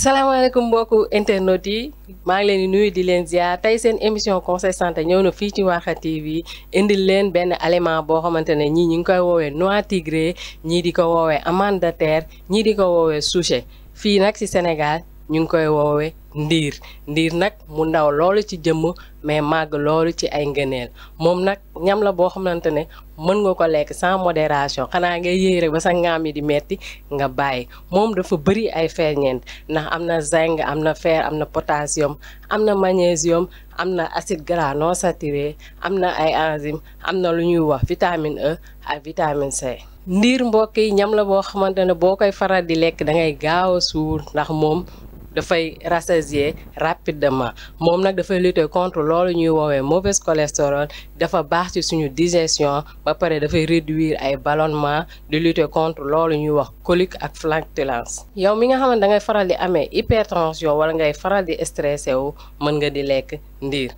salaamaaleykum mbokku internet yi maa ngi leen di nuyu di leen ziar tey seen émission conseil santé ñëw na fii ci Warkha TV indil leen benn aliment boo xamante ne ñii ñu ngi koy woowee noix tigré ñii di ko woowee amande de terre ñii di ko woowee souchet fii nag ci Sénégal ñu ngi koy woowee ndiir nag mu ndaw loolu ci jëmm mais màgg loolu ci ay ngëneel moom nag ñam la boo xamante ne mën nga ko lekk sans modération xanaa ngay yëy rek ba sa ngaam yi di metti nga bàyyi moom dafa bëri ay ferñeent ndax am na zinc am na fer am na potassium am na magnésium am na acide gras non saturé am na ay enzymes am na lu ñuy wax vitamine E ak vitamine C. ndiir mbokk yi ñam la boo xamante ne boo koy faral di lekk da ngay gaaw a suur ndax moom dafay rassasier rapidement moom nag dafay lutter contre loolu ñuy woowee mauvais cholestérol dafa baax ci suñu digestion ba pare dafay réduire ay ballonnement di lutter contre loolu ñuy wax colique ak flatulence. yow mi nga xam ne da ngay faral di amee hypertension wala ngay faral di stressé wu mën nga di lekk ndiir.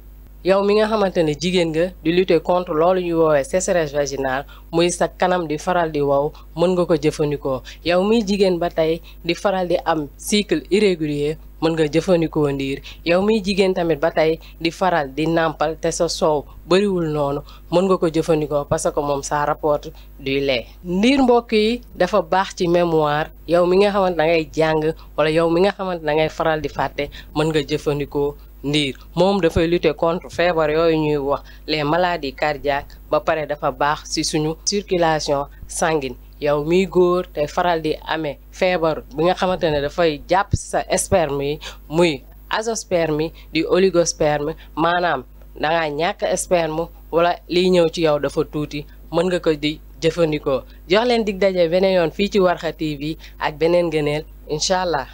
yow mi nga xamante ne jigéen nga di lutter contre loolu ñuy woowee sécheresse vaginale muy sa kanam di faral di wow mën nga ko jëfandikoo yow miy jigéen ba tey di faral di am cycle irrégulier mën nga jëfandikoo ndiir yow miy jigéen tamit ba tey di faral di nàmpal te sa soow bëriwul noonu mën nga ko jëfandikoo parce que moom ça rapporte du lait. ndiir mbokk yi dafa baax ci mémoire yow mi nga xamante da ngay jàng wala yow mi nga xamante da ngay faral di fàtte mën nga jëfandikoo ndiir moom dafay lutter contre feebar yooyu ñuy wax les maladies cardiaques ba pare dafa baax ci suñu circulation sanguine yow miy góor te faral di amee feebar bi nga xamante ne dafay jàpp sa sperme yi muy azoospermie di oligosperme maanaam dangaa ñàkk sperme wala liy ñëw ci yow dafa tuuti mën nga ko di jëfandikoo jox leen dig daje beneen yoon fii ci Warkha TV ak beneen ngëneel incha allah.